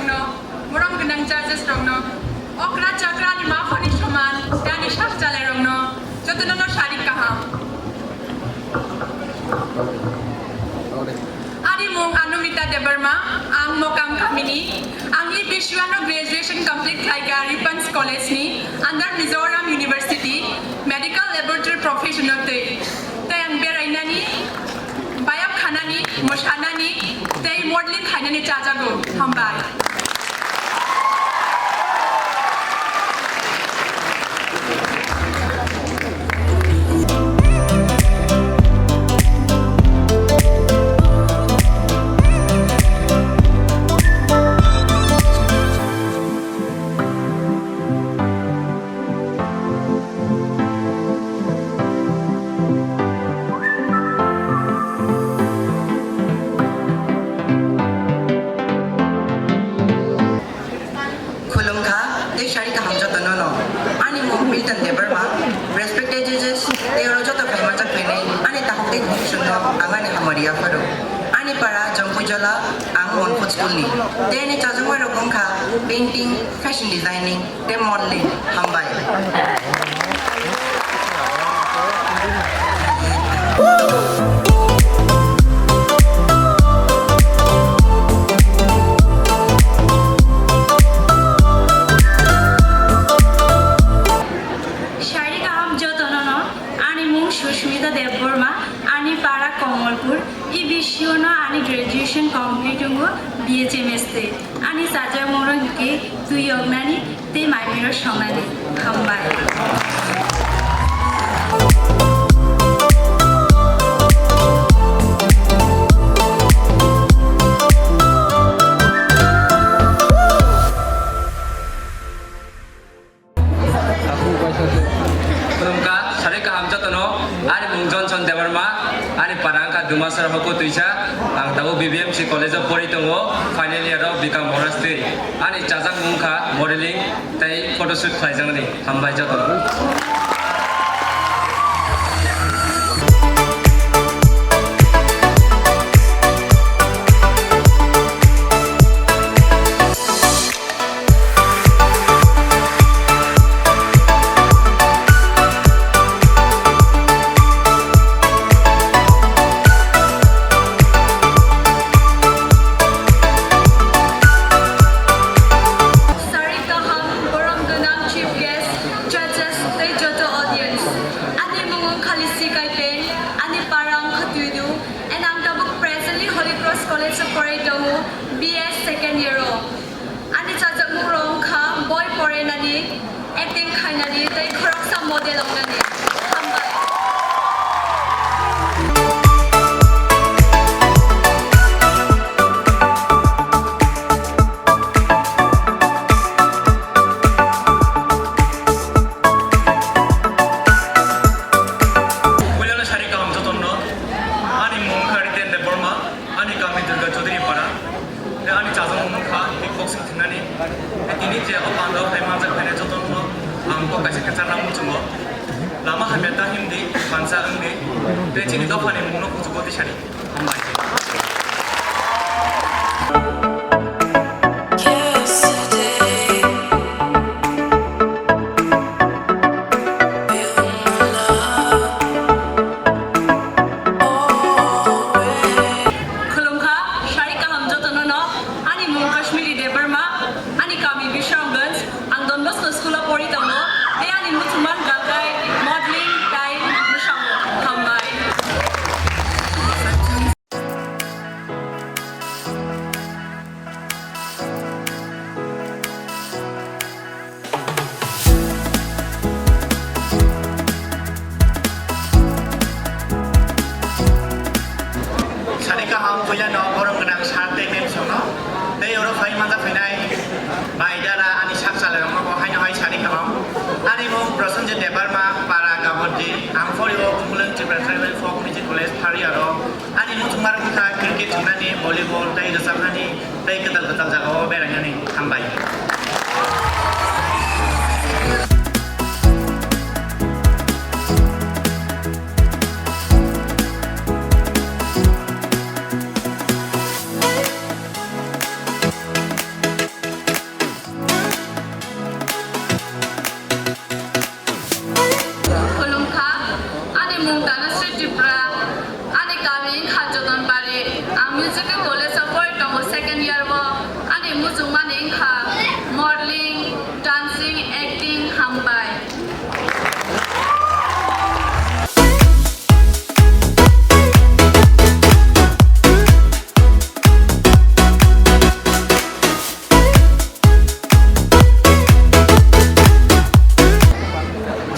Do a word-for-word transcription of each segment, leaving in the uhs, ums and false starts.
No, borok gwnang judges rokno, okra chakrani maphani soman, dani sak chalairokno, jotono no sarik kaham. Ani mung Anumita Debbarma, ang Mokang kamini, ang E B C U ano graduation complete khlaikha Ripans College ni under Mizoram University Medical Laboratory Professional tei, tei ang berainani, bayap khanani, mosanani, tei modeling khainani chajago. Hambai. Khulumkha tei sari kaham jotono no. Ani mung Milton Debbarma, respected judges, tei oro joto phaimanjak phainai ani takhuk tei khumsungno ang ani hamari yapharo. Ani para Jongpuijola, ang Monput School ni. Tei ani chajakmai rok wngkha painting, fashion designing, tei modeling. Hambai. Sari kaham jotono no, ani mung Sushmita Debbarma, ani para Kamalpur, E B C U no ani graduation complete wngo B H M S tei. Ani chajakmung rok hinkhe twi yoknani tei mai miro songnani. Hambai. Khulumkha, sari kaham jotono, ani mung Johnson Debbarma, ani para wngkha Dumasar Hoko Twisa, ang tabuk B B M C College o pori tongo, final year o Bikam Honours twi. Ani chajakmung wngkha modeling tei photoshoot khlaijaknani. Hambai jotono. Sari kaham, borom gwnang chief guest, judges tei joto audience. Ani mung wngkha Lisi Kaipeng, ani para wngkha Tuidu, and ang tabuk presently Holy Cross College o porai tongo, B S second year o. Ani chajakmung rok wngkha boi porainani, acting khainani tei khoroksa model wngnani. Hambai. Puilano sari kaham jotono. Ani mung wngkha Riten Debbarma, ani kami Durga Chaudhary Para. Tei ani chajakmung wngkha kickboxing thwinani. Tei tini je o pandao phai manjak phainai jotono ang bo kaisa kwchar rang muchungo. Lama hamya ta himdi, mansa wngdi. Tei chini dophani mungno kuchugo tisani. Hambai. Khulumkha, sari kaham jotono no, ani mung Kashmiri Debbarma, ani kami Bishramganj, ang Don Bosco School o pori tongo, tei ani muchungma wngkha khe modeling tei mwsamo. Hambai. Sari kaham puilano borom gwnang sir tei ma'am songno tei oro phai manjak phainai bai dara ani sak chalairokno bo haino hai sari kaham. Ani mung Prosenjit Debbarma, para Gabordi, ang phorio Kumulwng Tripura Tribal Folk Music College, Phariaro. Ani muchungmarok wngkha cricket thwngnani, volleyball tei rwchapnani tei kwtal kwtal jagao berainani. Hambai. Tripura, ani kami wngkha Jotonbari. Ang musical college o pori tongo second year o. Ani muchungmani wngkha modeling, dancing, acting, hambai.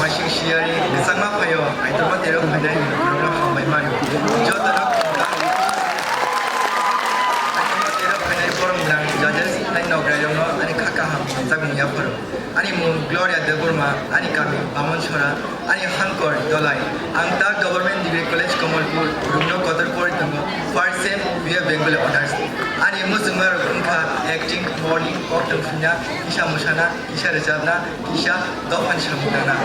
Waising siyari, rwchapma phaio, Aitorma tero phainai, norokno hambai mano. Jotono Aitorma tero phainai borok jang judges, tei nokrairokno ani kha kaham rwchapmung yapharo. Ani mung Gloria Debbarma, ani kami Bamonsora, ani hankor Dolai. Ang ta Government Degree College Kamalpur, Rungno Kotor pori tongo, first sem B A Bengali Honours. Ani muchungmarok wngkha acting, modeling, koktwng swinya, kisa mwsana, kisa rwchapna, kisa dophani samung tangna.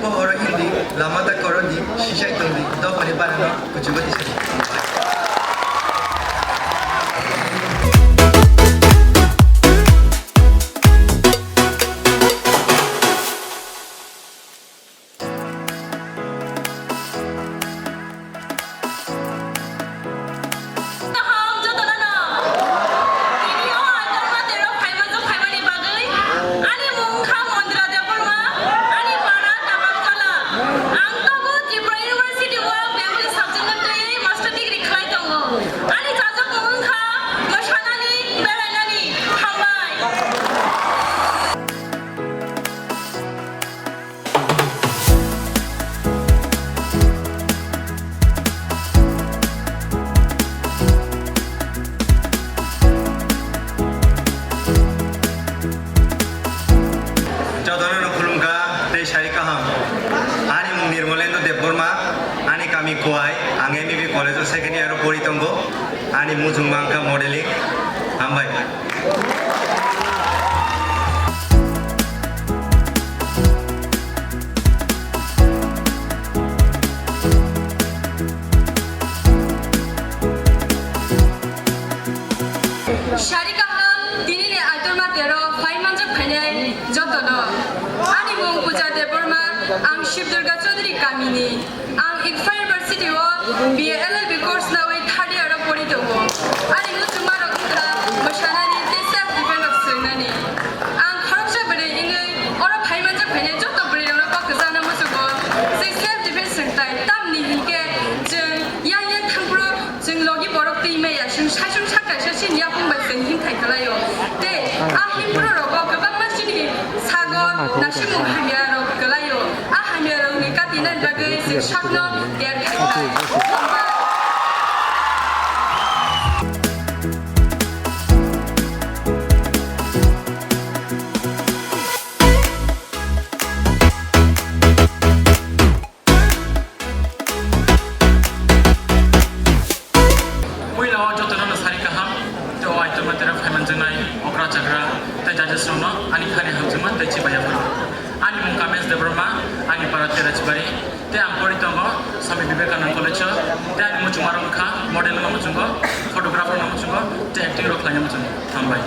Pohoro hindi, lama ta korodi, sisai tongdi, dophani barano kuchugo tisadi. Kaham jotono no. Tini o Aitorma tero phaima jok phaimani bagwi ani mung kha Mondira Debbarma, ani para Tamanjala. Ang tabuk Tripura University o Bengali subject no twiwi master degree khlai tongo. Ani chajak mung kha mwsanani, berainani. Hambai. Jotono no khulumkha tei sai kaham. Ani mung Nirmalendra Debbarma, ani kami Khowai, ang M B B college o second year o pori tongo, ani muchungma wngkha modeling. Hambai. Sari kaham, tinini Aitorma tero phai manjak phainai jotono. Ani mung Puja Debbarma, ang Shivdurga Chaudhary kamini. Ang Ikfa University o B A L L B course nawi third year o pori tongo. Ani muchungmarok wngkha mwsanani tei self defense rok swrwngnani. Ang khoroksa bwrwi wngwi oro phai manjak phainai joto bwrwirokno kok kwchangno muchungo. Chwng self defense swrwngthai tamni hinkhe chwng yang yang thangphuru chwng logi borok twi maya, chwng saichung sak kaisa chini yapung bai chwng himthai khlaio. Tei a himphuru rogo kwbangma chini sago nasimung hamya rok kwlaio. A hamya rokni katinani bagwi chwng sakno tiyar khai khlai. Puila o jotono no sari kaham, tei o Aitorma tero phaimanjaknai okra chakra tei judges rokno ani khani hamjakma tei chibaiya phano. Ani mung Kamesh Debbarma, ani para Terachibari, tei ang pori tongo Swami Vivekananda College o, tei ani muchungmarok wngkha model no muchungo, photographer no muchungo, tei acting rok khlaina muchungo. Hambai.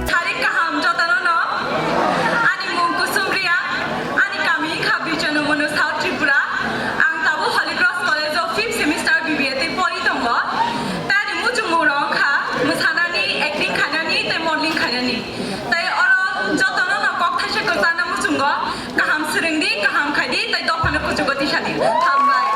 Tarik kaham jotono no. Ani mung Kusum Riya, ani kami kha Bichanu Munu, South Tripura. Ang tabuk Holy Cross College o fifth semester B B A tei pori tongo. Tei ani muchungmung rok kha mwsanani, acting khainani tei modeling khainani. Tei oro jotono no kok thaisa kwchangna muchungo, kaham swrwngdi, kaham khaidi, tei dophano kuchugo tisadi. Hambai.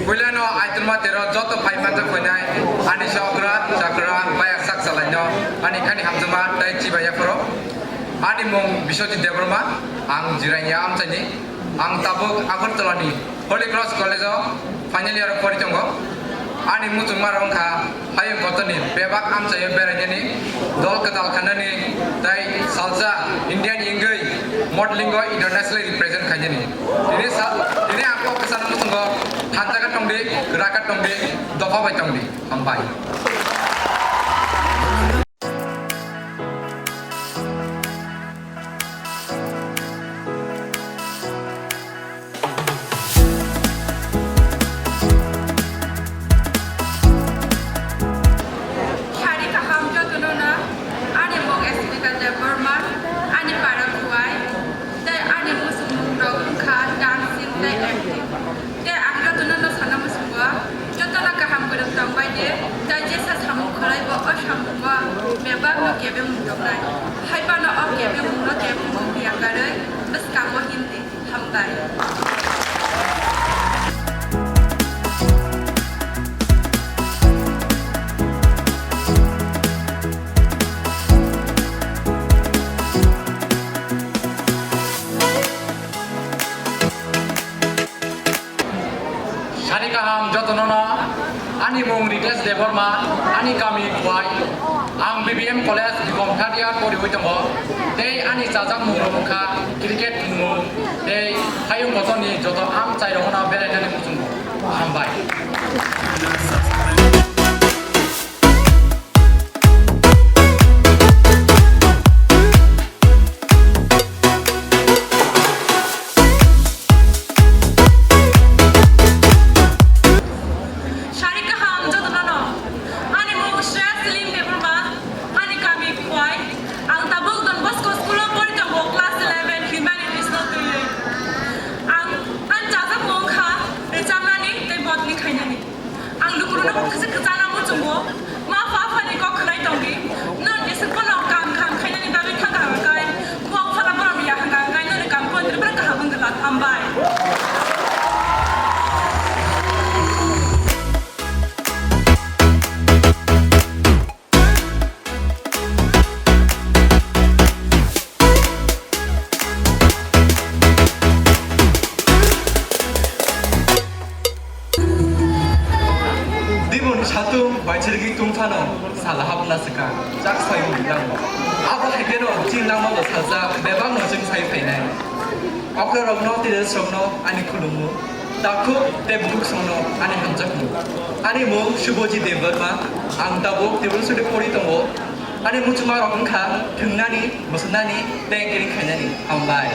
Puilano Aitorma tero joto phai manjak phainai ani chokra chakra baya sak chalaino ani khani hamjakma tei chibaiya phoro. Ani mung Biswajit Debbarma, ang Jirania amchaini. Ang tabuk Agartala ni Holy Cross College o final year o pori tongo. Ani muchungmarok wngkha hayung kotorni bebak amchaio berainani, dol kwtal khanani tei salsa Indiani wngwi modelingo internationally represent khainani. Tini sa-, tini ang kok kwchangno muchungo, thansa khe tongdi, kwrak khe tongdi, dopha bai tongdi. Hambai. Sari kaham jotono no, ani mung Esmita Debbarma, ani para Khuwai, tei ani muchungmung rok wngkha dancing tei acting. Tei ang jotono no sana muchungo, jotono kaham kwrwng tongbai di, tei jesa samung khwlai bo o samungo bebak no kebengmung tongnai. Hai phano o kebengmung no kebengmung yakarwi bwskango himdi. Hambai. Sari kaham jotono no, ani mung Ritesh Debbarma, ani kami Khuwai, ang B B M College bikom third year poriwi tongo, tei ani chajakmung rok wngkha cricket thwngmung, tei hayung kotorni joto amchai rokno berainani muchungo. Hambai. Sari kaham jotono no. Ani mung Shreya Selim Debbarma, ani kami Khuwai. Ang tabuk Don Bosco School o pori tongo, class eleven Humanities no twiwi. Ang, ang chajakmung wngkha rwchapnani tei modeling khainani. Ang lukurokno kisa kwchana muchungo, ma pha phani kok khwnai tongdi, nwng jeswk bono kam kaham khainani bagwi thang kaham khe, bo phano bono ya hwnka hwnkhe nwngni kam kotor bono kaham wngkha, hambai. Dibon satung baisirgi tungphano sala hapna swkang chak sai wngwi nango. Abo hai kheno chini langmano salsa bebakno chwng sai phainai. Okrarokno, teachersrokno ani khulumung, takhuk tei bukhuksongno ani hamjakmung. Ani mung Subhajit Debbarma, ang tabuk Tripura University pori tongo. Ani muchungmarok wngkha thwngnani, mwswnani tei acting khainani. Hambai.